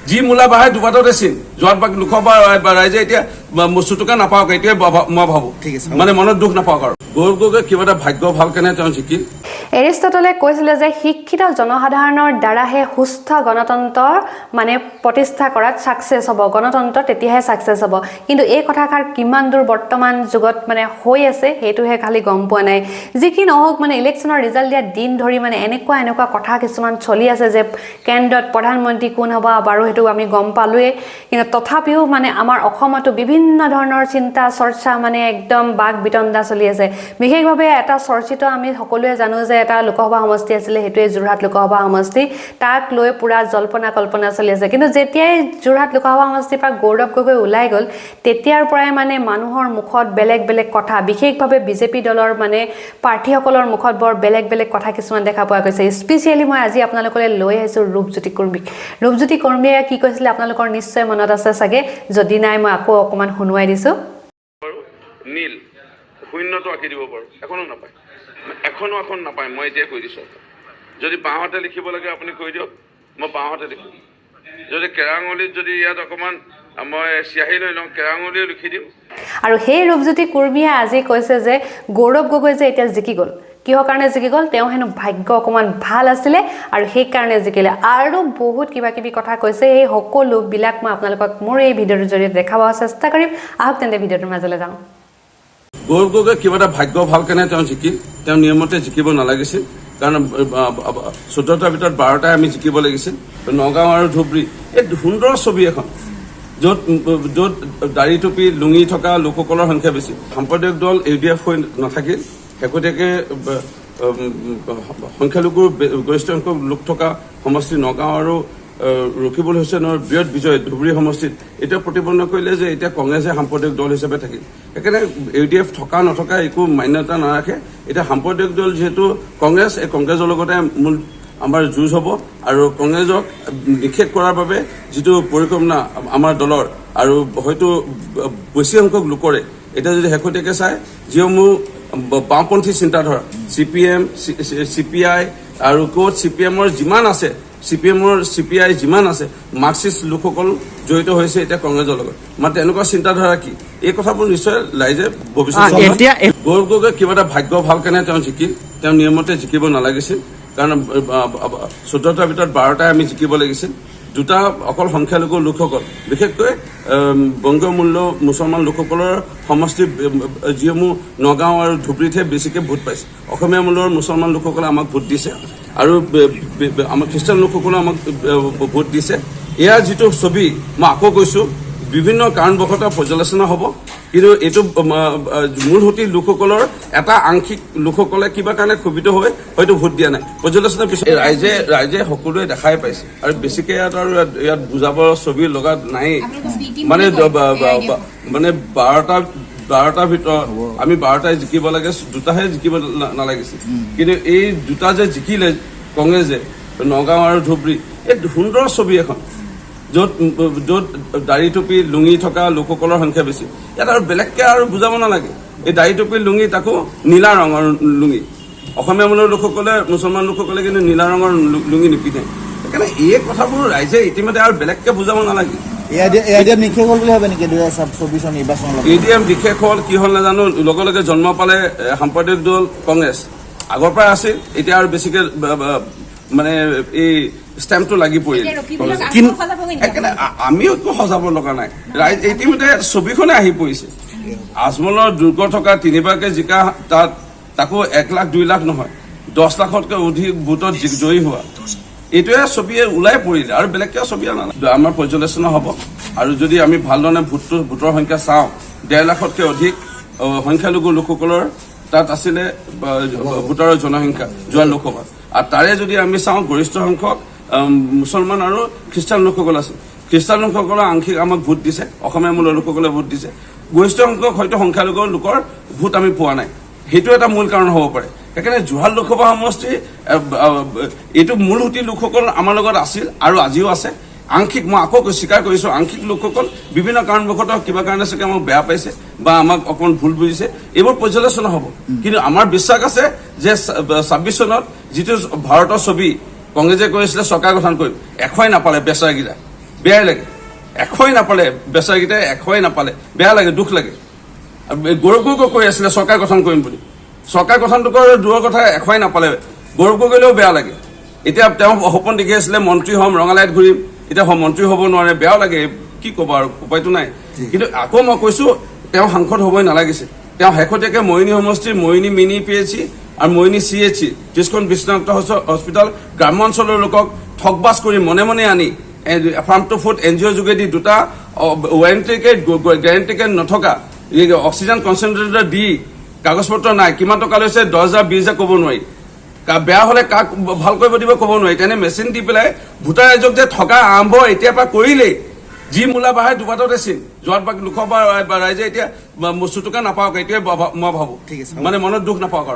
যি মূলা বাঢ়ে দুবাটতে চিন। যোৱাত বাকী লোকসভা ৰাইজে এতিয়া চুটুকা নাপাওক, এইটোৱে মই ভাবো। ঠিক আছে। মানে মনত দুখ নাপাওক। আৰু গৌৰৱ গগৈ কিবা এটা ভাগ্য ভাল কাৰণে তেওঁ জিকিল। এৰিষ্টটলে কৈছিলে যে শিক্ষিত জনসাধাৰণৰ দ্বাৰাহে সুস্থ গণতন্ত্ৰ মানে প্ৰতিষ্ঠা কৰাত ছাকচেছ হ'ব, গণতন্ত্ৰ তেতিয়াহে ছাকচেছ হ'ব। কিন্তু এই কথাষাৰ কিমান দূৰ বৰ্তমান যুগত মানে হৈ আছে, সেইটোহে খালি গম পোৱা নাই। যি কি নহওক, মানে ইলেকশ্যনৰ ৰিজাল্ট দিয়া দিন ধৰি মানে এনেকুৱা এনেকুৱা কথা কিছুমান চলি আছে যে কেন্দ্ৰত প্ৰধানমন্ত্ৰী কোন হ'ব বাৰু সেইটো আমি গম পালোৱেই। কিন্তু তথাপিও মানে আমাৰ অসমতো বিভিন্ন ধৰণৰ চিন্তা চৰ্চা, মানে একদম বাক বিতণ্ডা চলি আছে। বিশেষভাৱে এটা চৰ্চিত, আমি সকলোৱে জানো যে এটা লোকসভা সমষ্টি আছিলে, সেইটোৱে যোৰহাট লোকসভা সমষ্টি। তাক লৈ পূৰা জল্পনা কল্পনা চলি আছে। কিন্তু যেতিয়াই যোৰহাট লোকসভা সমষ্টিৰ পৰা গৌৰৱ গগৈ ওলাই গ'ল, তেতিয়াৰ পৰাই মানে মানুহৰ মুখত বেলেগ বেলেগ কথা, বিশেষভাৱে বিজেপি দলৰ মানে প্ৰাৰ্থীসকলৰ মুখত বৰ বেলেগ বেলেগ কথা কিছুমান দেখা পোৱা গৈছে। স্পেচিয়েলি মই আজি আপোনালোকলৈ লৈ আহিছোঁ ৰূপজ্যোতি কুৰ্মীক। ৰূপজ্যোতি কুৰ্মীয়ে কি কৈছিলে, আপোনালোকৰ নিশ্চয় মনত আছে চাগে। যদি নাই, মই আকৌ অকণমান শুনোৱাই দিছোঁ। পাৰোঁ, নীল শূন্যটো আঁকি দিব পাৰোঁ। এখনো নাপায়, এখনো এখন নাপায়। মই এতিয়া কৈ দিছোঁ, যদি বাওঁহাতে লিখিব লাগে আপুনি কৈ দিয়ক, মই বাওঁহাতে লিখিম। যদি কেৰাঙুলিত যদি ইয়াত অকণমান মই চিয়াহী লৈ লওঁ, কেৰাঙুলিও লিখি দিম। আৰু সেই ৰূপজ্যোতি কুৰ্মীয়ে আজি কৈছে যে গৌৰৱ গগৈ যে এতিয়া জিকি গ'ল, কিহৰ কাৰণে জিকি গ'ল? তেওঁ হেনো ভাগ্য অকণমান ভাল আছিলে আৰু সেইকাৰণে জিকিলে। আৰু বহুত কিবা কিবি কথা কৈছে। এই সকলোবিলাক মই আপোনালোকক মোৰ এই ভিডিঅ'টোৰ জৰিয়তে দেখাব চেষ্টা কৰিম। আহক তেন্তে, ভিডিঅ'টোৰ মাজলৈ যাওঁ। গৌৰৱ গগৈ কিবা এটা ভাগ্য ভাল কাৰণে তেওঁ জিকিল। তেওঁ নিয়মতে জিকিব নালাগিছিল, কাৰণ 14টাৰ ভিতৰত 12টাই আমি জিকিব লাগিছিল। নগাঁও আৰু ধুবুৰী, এই সুন্দৰ ছবি এখন, য'ত য'ত দাড়ি টুপি লুঙি থকা লোকসকলৰ সংখ্যা বেছি। সাম্প্ৰদায়িক দল ইউ ডি এফ হৈ নাথাকিল। শেহতীয়াকৈ সংখ্যালঘুৰ গৰিষ্ঠ সংখ্যক লোক থকা সমষ্টি নগাঁও আৰু ৰকিবুল হুছেইনৰ বৃহৎ বিজয় ধুবুৰী সমষ্টিত এতিয়া প্ৰতিপন্ন কৰিলে যে এতিয়া কংগ্ৰেছে সাম্প্ৰদায়িক দল হিচাপে থাকিল। সেইকাৰণে ইউ ডি এফ থকা নথকা একো মান্যতা নাৰাখে। এতিয়া সাম্প্ৰদায়িক দল যিহেতু কংগ্ৰেছ, এই কংগ্ৰেছৰ লগতে মূল আমাৰ যুঁজ হ'ব। আৰু কংগ্ৰেছক নিষেধ কৰাৰ বাবে যিটো পৰিকল্পনা আমাৰ দলৰ আৰু হয়তো বেছি সংখ্যক লোকৰে, এতিয়া যদি শেহতীয়াকৈ চাই, যিসমূহ বাওঁপন্থী চিন্তাধাৰা, C P M, C P আই আৰু ক'ত চি পি এমৰ যিমান আছে, চি পি এমৰ, চি পি আই যিমান আছে, মাৰ্কচিষ্ট লোকসকল জড়িত হৈছে এতিয়া কংগ্ৰেছৰ লগত। মানে তেনেকুৱা চিন্তাধাৰা কি, এই কথাবোৰ নিশ্চয় ৰাইজে ভৱিষ্যত এতিয়া গৌৰৱ গগৈ কিবা এটা ভাগ্য ভাল কাৰণে তেওঁ জিকিল। তেওঁ নিয়মতে জিকিব নালাগিছিল, কাৰণ 14টাৰ ভিতৰত 12টাই আমি জিকিব লাগিছিল। দুটা অকল সংখ্যালঘু লোকসকল, বিশেষকৈ বংগীয় মূল্য মুছলমান লোকসকলৰ সমষ্টি যিসমূহ নগাঁও আৰু ধুবুৰীতহে বেছিকৈ ভোট পাইছে। অসমীয়া মূলৰ মুছলমান লোকসকলে আমাক ভোট দিছে আৰু আমাৰ খ্ৰীষ্টান লোকসকলেও আমাক ভোট দিছে। এয়া যিটো ছবি, মই আকৌ কৈছো, বিভিন্ন কাৰণবশতঃ পৰ্যালোচনা হ'ব। কিন্তু এইটো মূল সুঁতিৰ লোকসকলৰ এটা আংশিক লোকসকলে কিবা কাৰণে ক্ষোভিত হৈ হয়তো ভোট দিয়া নাই। পৰ্যালোচনাৰ পিছত এই ৰাইজে সকলোৱে দেখাই পাইছে। আৰু বেছিকে ইয়াত আৰু ইয়াত বুজাব ছবি লগা নায়েই। মানে মানে 12টাৰ ভিতৰত আমি 12টাই জিকিব লাগে, দুটাহে জিকিব নালাগিছিল। কিন্তু এই দুটা যে জিকিলে কংগ্ৰেছে, নগাঁও আৰু ধুবুৰী, এই সুন্দৰ ছবি এখন, য'ত য'ত দাড়ি টুপি লুঙি থকা লোকসকলৰ সংখ্যা বেছি। ইয়াত আৰু বেলেগকে আৰু বুজাব নালাগে। এই দাড়ি টুপি লুঙি, তাকো নীলা ৰঙৰ লুঙি। অসমীয়া মূলৰ লোকসকলে, মুছলমান লোকসকলে কিন্তু নীলা ৰঙৰ লুঙি নিপিন্ধে। সেইকাৰণে এই কথাবোৰ ৰাইজে ইতিমধ্যে আৰু বেলেগকে বুজাব নালাগে। এ I D F নিষেধ হ'ল বুলি ভাবে নেকি 2024ৰ নিৰ্বাচনৰ লগত? এ ডি এম বিশেষ হ'ল, কি হ'ল নাজানো। লগে লগে জন্ম পালে সাম্প্ৰদায়িক দল কংগ্ৰেছ। আগৰ পৰাই আছিল, এতিয়া আৰু বেছিকে মানে এই ষ্টেম্পটো লাগি পৰিল। সেইকাৰণে আমিও একো সজাব লগা নাই। ৰাইজ ইতিমধ্যে ছবিখনে আহি পৰিছে। আজমলৰ দুৰ্গ থকা তিনিবাৰকে জিকা, তাত তাকো 1 লাখ 2 লাখ নহয়, 10 লাখতকৈ অধিক ভোটত জয়ী হোৱা, এইটোৱে ছবিয়ে ওলাই পৰিলে। আৰু বেলেগকে ছবি নালাগে। আমাৰ পৰ্যালোচনা হ'ব। আৰু যদি আমি ভালধৰণে ভোটৰ সংখ্যা চাওঁ, 1.5 লাখতকৈ অধিক সংখ্যালঘু লোকসকলৰ তাত আছিলে ভোটাৰৰ জনসংখ্যা যোৱা লোকসভাত। আৰু তাৰে যদি আমি চাওঁ, গৰিষ্ঠ সংখ্যক মুছলমান আৰু খ্ৰীষ্টান লোকসকল আছে। খ্ৰীষ্টান লোকসকলৰ আংশিক আমাক ভোট দিছে, অসমীয়া মূলৰ লোকসকলে ভোট দিছে। গৰিষ্ঠ সংখ্যক হয়তো সংখ্যালঘু লোকৰ ভোট আমি পোৱা নাই, সেইটো এটা মূল কাৰণ হ'ব পাৰে। সেইকাৰণে যোৰহাট লোকসভা সমষ্টি এইটো মূল সুঁতিৰ লোকসকল আমাৰ লগত আছিল আৰু আজিও আছে। আংশিক, মই আকৌ স্বীকাৰ কৰিছো, আংশিক লোকসকল বিভিন্ন কাৰণবশতঃ কিবা কাৰণে চাগে আমাক বেয়া পাইছে বা আমাক অকণ ভুল বুজিছে। এইবোৰ পৰ্যালোচনা হ'ব। কিন্তু আমাৰ বিশ্বাস আছে যে 26 চনত যিটো ভাৰতৰ ছবি কংগ্ৰেছে কৈছিলে চৰকাৰ গঠন কৰিম, এশই নাপালে বেচেৰাকেইটা। বেয়াই লাগে। 100ই নাপালে বেচেৰাকেইটাই, 100ই নাপালে, বেয়া লাগে, দুখ লাগে। আৰু এই গৌৰৱ গগৈ কৈ আছিলে চৰকাৰ গঠন কৰিম বুলি, চৰকাৰ গঠনটো দূৰৰ কথা, 100ই নাপালে। গৌৰৱ গগৈলেও বেয়া লাগে। এতিয়া তেওঁ সপোন দেখি আছিলে মন্ত্ৰী হ'ম, ৰঙালাইত ঘূৰিম, এতিয়া মন্ত্ৰী হ'ব নোৱাৰে, বেয়াও লাগে, কি ক'ব আৰু, উপায়টো নাই। কিন্তু আকৌ মই কৈছো, তেওঁ সাংসদ হ'বই নালাগিছিল। তেওঁ শেহতীয়াকৈ মৰিয়নি সমষ্টিৰ মৰিয়নি মিনি PHC আৰু মৰিয়নি CHC, 30খন বিশ্বনাথ হস্পিটেল গ্ৰাম্য অঞ্চলৰ লোকক ঠগবাজ কৰি মনে মনে আনি ফাৰ্ম টু ফুড NGO যোগেদি দুটা ৱাৰেণ্টি কাৰ্ড, গেৰেণ্টি কাৰ্ড নথকা এই অক্সিজেন কনচেনট্ৰেটৰ দি কাগজ পত্ৰ নাই, কিমান টকা লৈছে, 10,000 20,000 ক'ব নোৱাৰি, বেয়া হ'লে কাক ভাল কৰিব দিব ক'ব নোৱাৰি। তেনে মেচিন দি পেলাই ভোটাৰ ৰাইজক যে ঠগা আৰম্ভ এতিয়াৰ পৰা কৰিলেই, যি মূলা বাঢ়ে দুবাটতে চিন, যোৱাত বাকী লোকসভা ৰাইজে এতিয়া চুটুকা নাপাওক, এইটোৱে মই ভাবো। ঠিক আছে। মানে মনত দুখ নাপাওক আৰু।